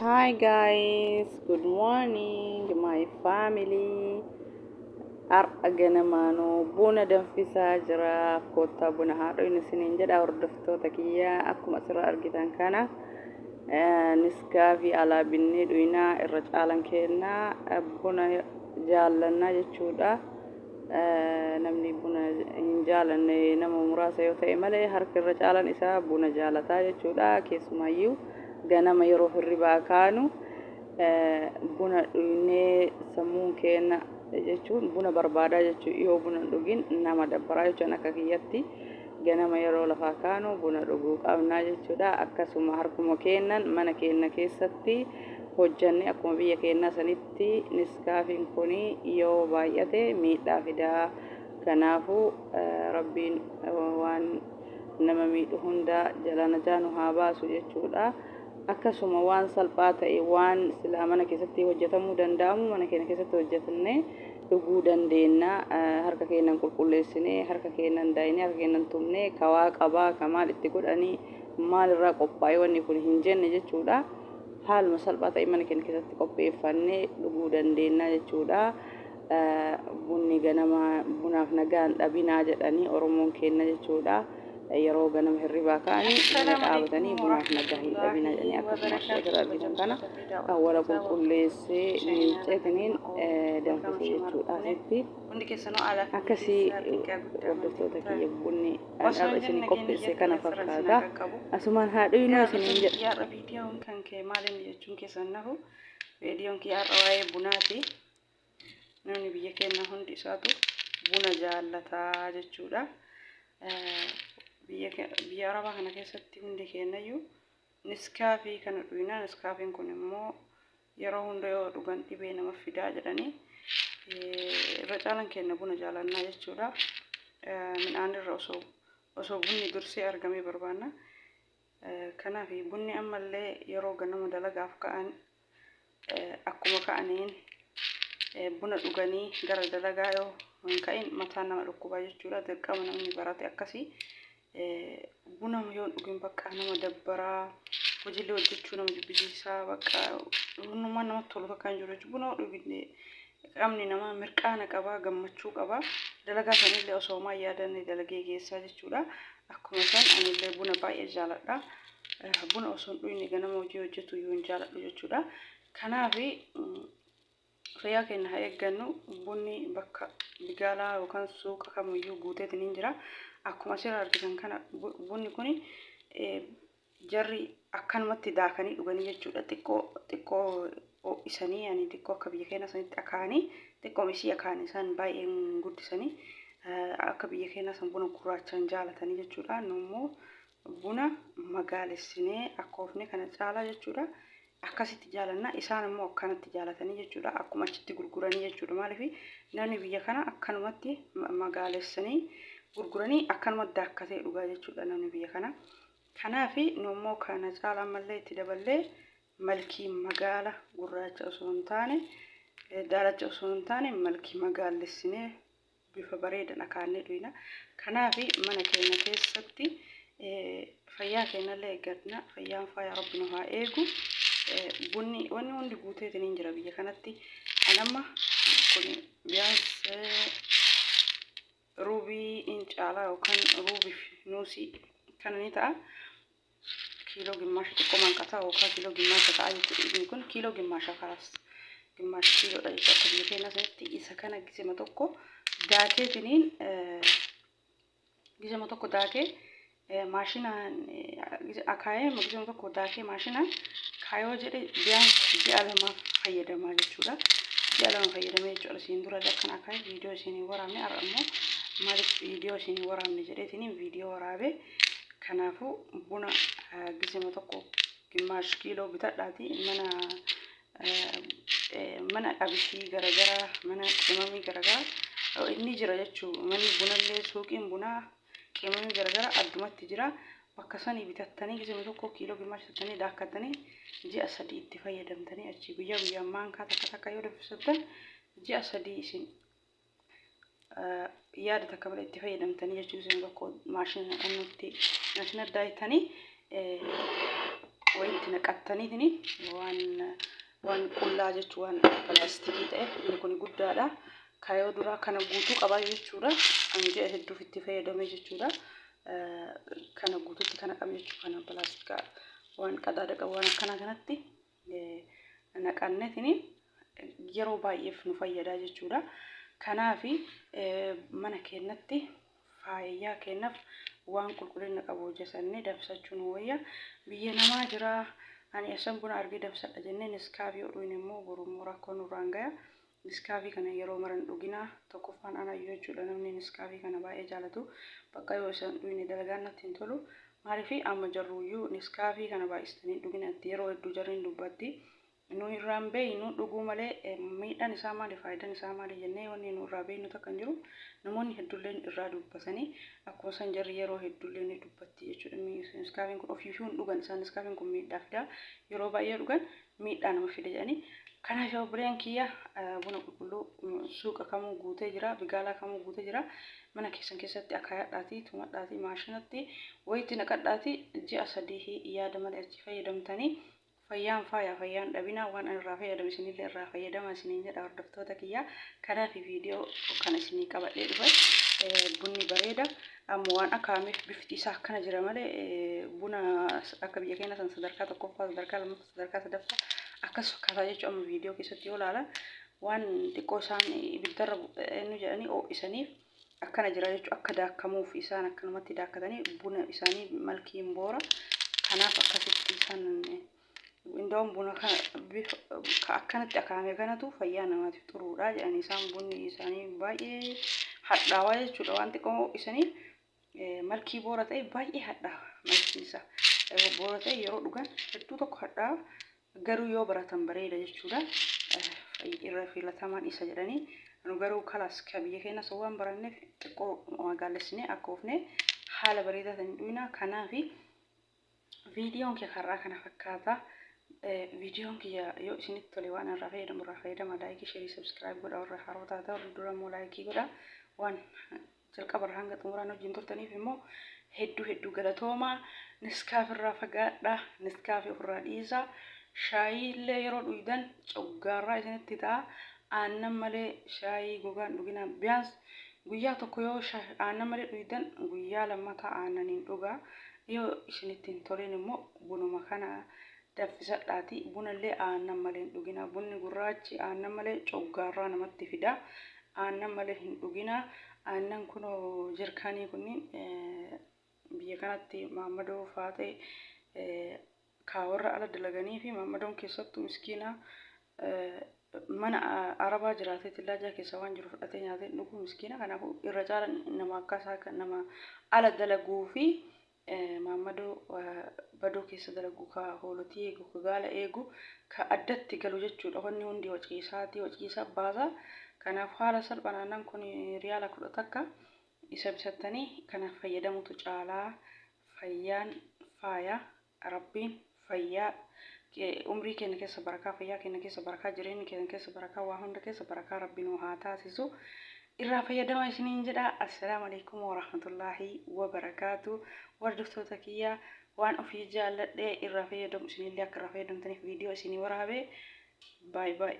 Hi guys, good morning my family. Har'a ganamaanuu buna danfisaa jira. Koottaa buna haadhoin isiniin jedha hordoftoota kiyyaa akkuma asirra argitan kana niskaafii alaa binnee dhuynaa irra caalan kennaa buna jaallannaa jechuudha. Namni buna hin jaalanne nama muraasa yoo ta'e malee harki irra caalan isaa buna jaalataa jechuudha. Keessumaayyuu ganama yeroo hirribaa kaanu buna dhuynee sammuun keenya jechuun buna barbaadaa jechuudha. Yoo buna hin dhugin nama dabbaraa jechuun akka kiyyatti ganama yeroo lafaa kaanu buna dhuguu qabnaa jechuudha. Akkasuma harkuma keennan mana keenya keessatti hojjanne akkuma biyya keenyaa sanitti niskaafiin kun yoo baay'ate miidhaa fidaa. Kanaafuu rabbiin waan nama miidhu hunda jalaa najaa nu haa baasu jechuudha. Akkasuma waan salphaa ta'e waan silaa mana keessatti hojjetamuu danda'amu mana keenya keessatti hojjetannee dhuguu dandeenya. Harka keenyan qulqulleessinee, harka keenyan daayinee, harka keenyan tumnee kawaa qabaa ka maal itti godhanii maalirraa qophaa'e wanni kun hin jenne jechuudha. Haaluma salphaa ta'e mana keenya keessatti qopheeffannee dhuguu dandeenya jechuudha. Bunni ganama bunaaf nagaan dhabinaa jedhanii Oromoon keenya jechuudha. Yeroo ganama hirribaa ka'anii buna Assalaamu dhaabatanii alaikum bunaaf nagaa hin dhabinaa warahmatullahi jedhanii akkasuma akkuma wabarakaatu. asirra argitan kana Kabajamtoota fi awwala daawwattoota qulqulleessee chaanala miiceetiniin Welcome danfise Shamaar jechuudha Qubne. asitti. Hundi keessanuu alaa fi Akkasii keessa xiqqaa guddaa hordoftoota amantii kiyya bunni osoo har'a hin isinii jenne qopheesse nageenya kana qilleensarra isin fakkaata. haa qaqqabu. Asumaan haa dhuynuu isiniin jedha. Yaadha viidiyoon kan kee maal inni jechuun keessan nafu viidiyoon kiyya har'a waa'ee bunaati. Namni biyya keenya hundi isaatu buna jaallataa jechuudha. Biyya Arabaa kana keessatti hundi keenyayyuu niskaafii kana dhuyna. Niskaafiin kun immoo yeroo hunda yoo dhugan dhibee nama fidaa jedhanii irra caalan keenya buna jaalannaa jechuudha. Midhaan irra osoo bunni dursee argamee barbaanna. Kanaaf bunni ammallee yeroo ganama dalagaaf ka'an akkuma ka'aniin buna dhuganii gara dalagaa yoo hin ka'in mataan nama dhukkubaa jechuudha. Dirqama namni barate akkasii buna yoo hin dhugin bakka nama dabbaraa hojiilee hojjechuu nama jibbisiisaa bakka hundumaa namatti tolu takka hin jiru jechuudha. Buna yoo dhugne qaamni namaa mirqaana qabaa gammachuu qabaa dalagaa sanillee osoo homaa hin yaadanne dalagee geessaa jechuudha. Akkuma san anillee buna baay'ee jaaladha. Buna osoo hin dhugne ganama hojii hojjetu iyyuu hin jaaladhu jechuudha. Kanaaf fayyaa keenya haa eeggannu. Bunni bakka bigaalaa yookaan suuqa kamiyyuu guuteetiin hin jira. Akkuma asirra argitan kana bunni kun jarri akkanumatti daakanii dhuganii jechuudha. Xiqqoo xiqqoo ho'isanii yani xiqqoo akka biyya keenya sanitti akaanii xiqqoo isii akaanii isaan baay'ee hin guddisanii akka biyya keenya san buna gurraachaan jaalatanii jechuudha. Nu immoo buna magaalessinee akkoofne kana caalaa jechuudha. Akkasitti jaalanna isaan immoo akkanatti jaalatanii jechuudha. Akkuma achitti gurguranii jechuudha. Maaliif namni biyya kana akkanumatti magaalessanii gurguranii akkanumatti daakkatee dhugaa jechuudha namni biyya kana. Kanaaf nu immoo kana caalaa ammallee itti daballee malkii magaala gurraacha osoo hin taane daalacha osoo hin taane malkii magaalessinee bifa bareedan akaannee dhuyna. Kanaaf mana keenya keessatti fayyaa keenyallee eegganna. Fayyaan faaya rabbi nu haa eegu. Bunni wanni hundi guuteetiin hin jira biyya kanatti. Anamma kun biyaans ruubii in caalaa yookaan ruubiif nuusii kana ni ta'a. Kiiloo gimmaasha xiqqoo manqataa yookaan kiiloo gimmaasha ta'a jechuudha. Inni kun kiiloo gimmaasha kalaas gimmaasha kiiloodha jechuudha. Akka biyya keenya sanatti isa kana gisema tokko daakeetiniin gisema tokko daakee maashinaan akaayee gisema tokko daakee maashinaan kaayoo jedhe biyaan ji'a lamaaf fayyadamaa jechuudha. Ji'a 2 fayyadamee jechuudha. Isiin dura akkana akaayee viidiyoo isin hin waraabne har'a immoo maaliif viidiyoo isin hin waraabne jedheetiniin viidiyoo waraabee. Kanaafuu buna gisema tokko gimmaash kiiloo bitadhaati mana mana abishii garagaraa mana qimamii garagaraa inni jira jechuu manni bunallee suuqiin bunaa qimamii garagaraa addumatti jira bakka sanii bitattanii gisema tokko kiiloo gimmaash bitattanii daakkattanii ji'a 3 itti fayyadamtanii achii guyyaa guyyaan maankaa takka takka yoo danfisattan ji'a 3 isin yaada takka malee itti fayyadamtanii jechuun isin tokko maashina nutti maashina daayitanii Wayitti naqattaniitini waan waan qullaa jechuu waan pilaastikii ta'e inni kun guddaadha. Kaayoo duraa kana guutuu qabaa jechuudha. Ani ji'a hedduuf itti fayyadame jechuudha. Kana guututti kana qabu jechuu kana pilaastika waan qadaada qabu waan akkanaa kanatti naqanneetini yeroo baay'eef nu fayyada jechuudha. Kanaafi mana keenyatti faayyaa keenyaaf waan qulqullina qabu hojjetannee danfisachuu nu wayya. Biyya namaa jira ani eessan buna argee danfisadha jennee Nescafe yoo dhuyne immoo boru immoo rakkoo nurraan gaya. Nescafe kana yeroo mara hin dhuginaa. Tokkoffaan anayyuu jechuudha namni Nescafe kana baay'ee jaalatu. Bakka yoo isan dhuyne dalagaan natti hin tolu. Maaliif amma jarruuyyuu Nescafe kana baay'istanii dhugina itti yeroo hedduu jarri hin dubbatti. Nu irraa hin beeynu dhuguu malee miidhaan isaa maali faayidaan isaa maali jennee wanni nu irraa beeynu takka hin jiru. Namoonni hedduulleen irraa dubbatanii akkuma san jarri yeroo hedduullee ni dubbatti jechuudha. Nescafeen kun ofiifuu hin dhugan isaan Nescafeen kun miidhaa fida yeroo baay'ee dhugan miidhaa nama fida jedhanii. Kanaaf yaa obboleeyyan kiyya buna qulqulluu suuqa kamuu guutee jira bigaalaa kamuu guutee jira mana keessan keessatti akaayadhaatii tumadhaatii maashinatti wayitti naqadhaatii ji'a sadii yaada malee achi fayyadamtanii. Fayyaan faaya fayyaan dhabinaa waan ani irraa fayyadame isinillee irraa fayyadamaa isiniin jedha hordoftoota kiyya. Kanaaf viidiyoo kana isinii qabadhee dhufe. Bunni bareeda amma waan akaameef bifti isaa akkana jira malee buna akka biyya keenya san sadarkaa tokkoffaa sadarkaa lammaffaa sadarkaa sadaffaa akkas fakkaataa jechuun amma viidiyoo keessatti yoo ilaalan waan xiqqoo isaan ibiddarra eenyu jedhanii ho'isaniif akkana jira jechuun akka daakkamuuf isaan akkanumatti daakkatanii buna isaanii malkiin boora. Kanaaf akkasitti isaan indoon buna kana bifa akkanatti akaame kanatu fayyaa namaatiif xuruudha jedhanii isaan bunni isaanii baay'ee hadhaawaa jechuudha waan xiqqoo isanii malkii boora ta'e baay'ee hadhaawa malkiin isaa boora ta'e yeroo dhugan hedduu tokko hadhaawa garuu yoo baratan bareeda jechuudha. Irra filatamaan isa jedhanii nu garuu kalaas ka biyya keenya sun waan baranneef xiqqoo magaalessinee akka oofne haala bareedaa ta'een dhuyna. Kanaafi viidiyoon kee har'aa kana fakkaata. Viidiyoon kiyya yoo isinitti tole waan irraa fayyadamu irraa fayyadama like share subscribe godha warra haroo taata warra dura immoo like godha waan jalqabarra hanga xumuraan wajjin turtaniif immoo hedduu hedduu galatoomaa. Nescafe irraa fagaadha. Nescafe ofirraa dhiisaa. Shaayii illee yeroo dhuydan coggaarraa isinitti ta'a. Aannan malee shaayii gogaan dhuginaa. Biyaans guyyaa tokko yoo aannan malee dhuydan guyyaa lammataa aannaniin dhugaa. Yoo isinitti hin tolin immoo bunuma kana danfisadhaati. Bunallee aannan malee hin dhuginaa. Bunni gurraachi aannan malee coggaarraa namatti fida. Aannan malee hin dhuginaa. Aannan kunoo jirkaanii kunniin biyya kanatti maammadoo faaxee kaa warra ala dalaganii fi maammadoon keessattuu miskiina mana arabaa jiraatee tillaajaa keessa waan jiru fudhatee nyaatee dhuguu miskiina. Kanaafuu irra caala nama akkasaa nama ala dalaguu fi maammadoo badoo keessa dalagu ka hoolotii eegu ka gaala eegu ka addatti galu jechuudha. Wanni hundi waciisaatii waciisa baasa. Kanaaf haala salphaan aannan kun riyaala 11 isa bitattanii kanaaf fayyadamutu caalaa. Fayyaan faaya rabbiin fayyaa umrii keenya keessa barakaa fayyaa keenya keessa barakaa jireenya keenya keessa barakaa waa hunda keessa barakaa rabbi nu haa taasisu. Irraa fayyadama isiniin jedha. Assalaamu alaikum warahmatullaahi wabarakaatu. Hordoftoota kiyya waan ofii jaalladhee irraa fayyadamu isinillee akka irraa fayyadamtaniif viidiyoo isinii waraabee. Baay baay.